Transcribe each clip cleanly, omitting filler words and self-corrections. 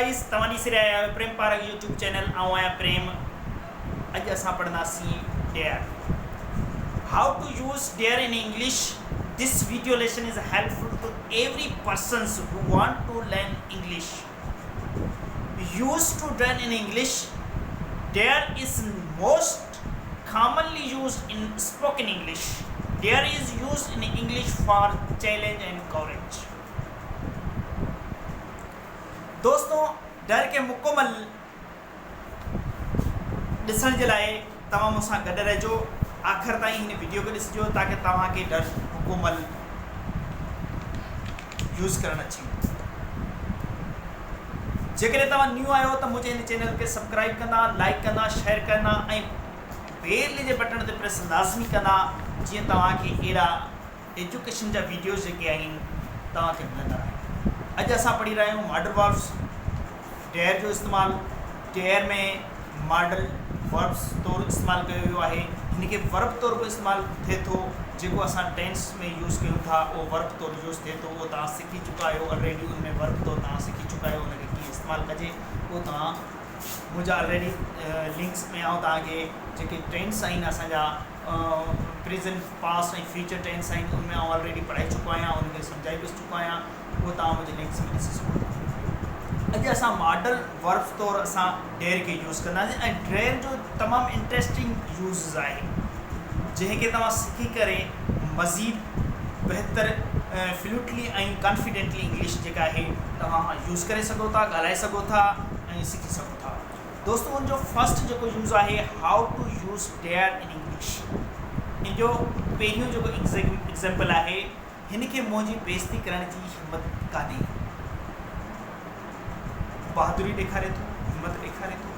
Guys توهان ڏسي رهيا آهيو پريم پارڪ يوٽيوب چينل آئون آهيان پريم اڄ اسان پڙهنداسين dare how to use dare in English this video lesson is helpful to every persons who want to learn English use to dare in English dare is most commonly used in spoken English dare is used in English for challenge and courage. دوستو ڊر کي مڪمل ڏسڻ جي لاء توهان مون سان گڏ رهجو آخر تائين هن وڊيو کي ڏسجو تاڪه توهان کي ڊر مڪمل يوز ڪرڻ اچي وڃي. جيڪڏهن توهان نيو آهيو ته منهنجي هن چينل کي سبڪرائب ڪندا، لائڪ ڪندا، شيئر ڪندا ۽ بيل جي بٽڻ تي پريس لازمي ڪندا جيئن توهان کي اهڙا ايجوڪيشن جا ويڊيوز جيڪي آهن توهان کي ملندا رهن. اڄ اسان پڙهي رهيا آهيون ماڊل وربس ڊيئر جو استعمال ڊيئر ۾ ماڊل وربس طور استعمال ڪيو ويو آهي هن کي ورب طور به استعمال ٿئي ٿو جيڪو اسان ٽينس ۾ يوز ڪيون ٿا اهو ورب طور يوز ٿئي ٿو اهو توهان سکي چڪا آهيو الريڊي ان ۾ ورب طور توهان سکي چڪا آهيو ان کي ڪيئن استعمال ڪجي اهو توهان منهنجا الريڊي لنڪس ۾ آئون توهان کي جيڪي ٽينس آهن اسان جا پريزنٽ پاسٽ ۽ فيوچر ٽينس آهن ان ۾ آئون الريڊي پڙهائي چڪو آهيان ان کي سمجهائي به چڪو آهيان اهو توهان منهنجي لنڪس ۾ ڏسي سگهو ٿا اڄ اسان ماڊل وربس طور اسان ڊير کي يوز ڪنداسين ۽ ڊير جو تمام انٽريسٽنگ يوزز آهي جنهن کي توهان سکي ڪري مزيد بهتر فلوئنٽلي ۽ ڪانفيڊنٽلي انگلش جيڪا آهي توهان يوز ڪري سگهو ٿا ڳالهائي سگهو ٿا ۽ سکي سگهو ٿا. دوستو ان جو فرسٽ جيڪو يوز آهي how to use dare in English ان جو پهريون جيڪو ايگزيمپل آهي هن کي منهنجي بيعزتي ڪرڻ جي همت ڪانهي بهادري ڏيکاري ٿو همت ڏيکاري ٿو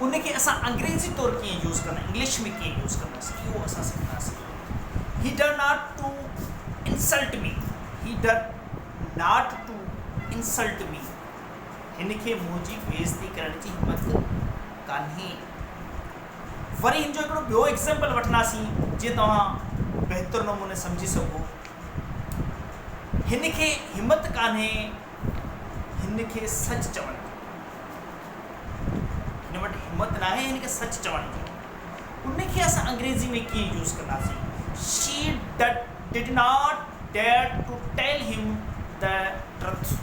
ان کي اسان انگريزي طور ڪيئن يوز ڪندا انگلش ۾ ڪيئن يوز ڪنداسين اهو اسان سکنداسين he dare not to insult me he dare not to insult me هن کي منهنجي بيعزتي ڪرڻ جي همت ڪانهي. وري هن جو هڪڙو ٻيو ايگزيمپل وٺنداسين جيئن توهان بهتر نموني سمجهي سگهو. هن کي همت ڪانهي هن کي سچ چوڻ جي. هن وٽ همت ناهي هن کي سچ چوڻ جي. ان کي اسان انگريزي ۾ ڪيئن يوز ڪنداسين؟ She did not dare to tell him the truth.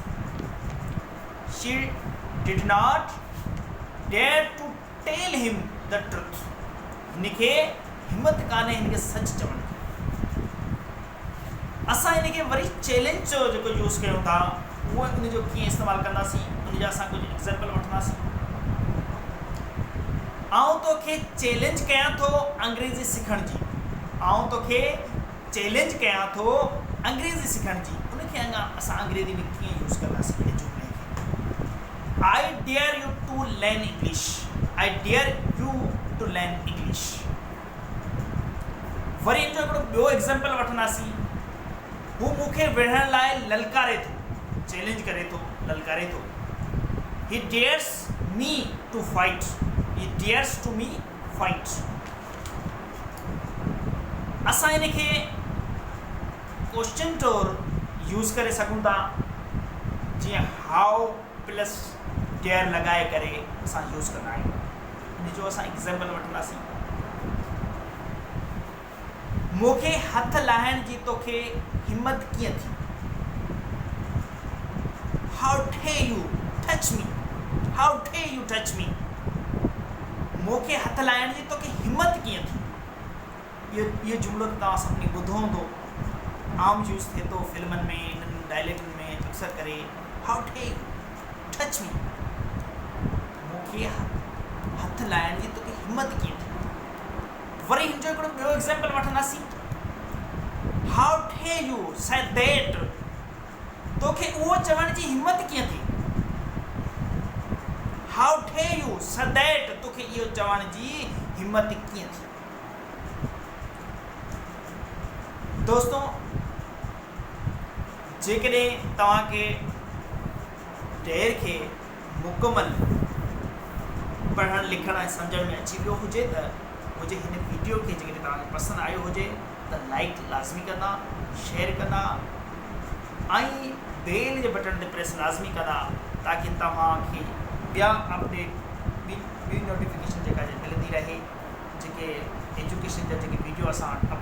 She did not dare to tell him the truth. هن کي همت ڪانهي هن کي سچ چوڻ جي. اسان هن کي وري چئلينج جو جيڪو يوز ڪيون ٿا اهو ان جو ڪيئن استعمال ڪنداسين ان جا اسان ڪجهه ايگزامپل وٺنداسين. آئون توکي چئلينج ڪيان ٿو انگريزي سکڻ جي. آئون توکي چئلينج ڪيان ٿو انگريزي سکڻ جي ان کي اڃا اسان انگريزي ۾ ڪيئن يوز ڪنداسين ان جملي کي I dare you to learn English I dare you to learn English وري ان جو هڪڙو ٻيو ايگزامپل وٺنداسين هو مون کي وڙهڻ لاء للڪاري ٿو چئلينج ڪري ٿو للڪاري ٿو he dares me to fight he dares to me fight اسان ان کي ڪوشچن طور يوز ڪري سگهون ٿا جيئن هائو پلس ڊيئر لڳائي ڪري اسان يوز ڪندا آهيون ان جو اسان ايگزامپل وٺنداسين مون کي هٿ لاهڻ جي توکي همت ڪيئن ٿي how dare you touch me how dare you touch me مون کي هٿ لائڻ جي توکي همت ڪيئن ٿي؟ اهو اهو جملو ته توهان سڀني ٻڌو هوندو. عام يوز ٿئي ٿو فلمن ۾ انهن ڊائلاگن ۾ اڪثر ڪري how dare you touch me مون کي هٿ لائڻ جي توکي همت ڪيئن ٿي؟ وري هن جو هڪڙو ٻيو ايگزامپل وٺنداسين how dare you say that توکي اهو چوڻ جي همت ڪيئن ٿي؟ How dare you say that توکي اهو چوڻ جي همت ڪيئن ٿي؟ دوستو جيڪڏهن توهان کي ڊير کي مڪمل پڙهڻ لکڻ ۽ سمجهڻ ۾ اچي ويو هجي ته منهنجي هن ويڊيو کي جيڪڏهن توهان کي پسند آيو هجي ته لائيڪ لازمي ڪندا شيئر ڪندا ۽ بيل جي بٽڻ تي پريس لازمي ڪندا تاڪي توهان کي ٻيا اپڊيٽ ٻي ٻي نوٽيفڪيشن جيڪا ملندي رهي جيڪي ايجوڪيشن جا جيڪي ويڊيو اسان اپلوڊ.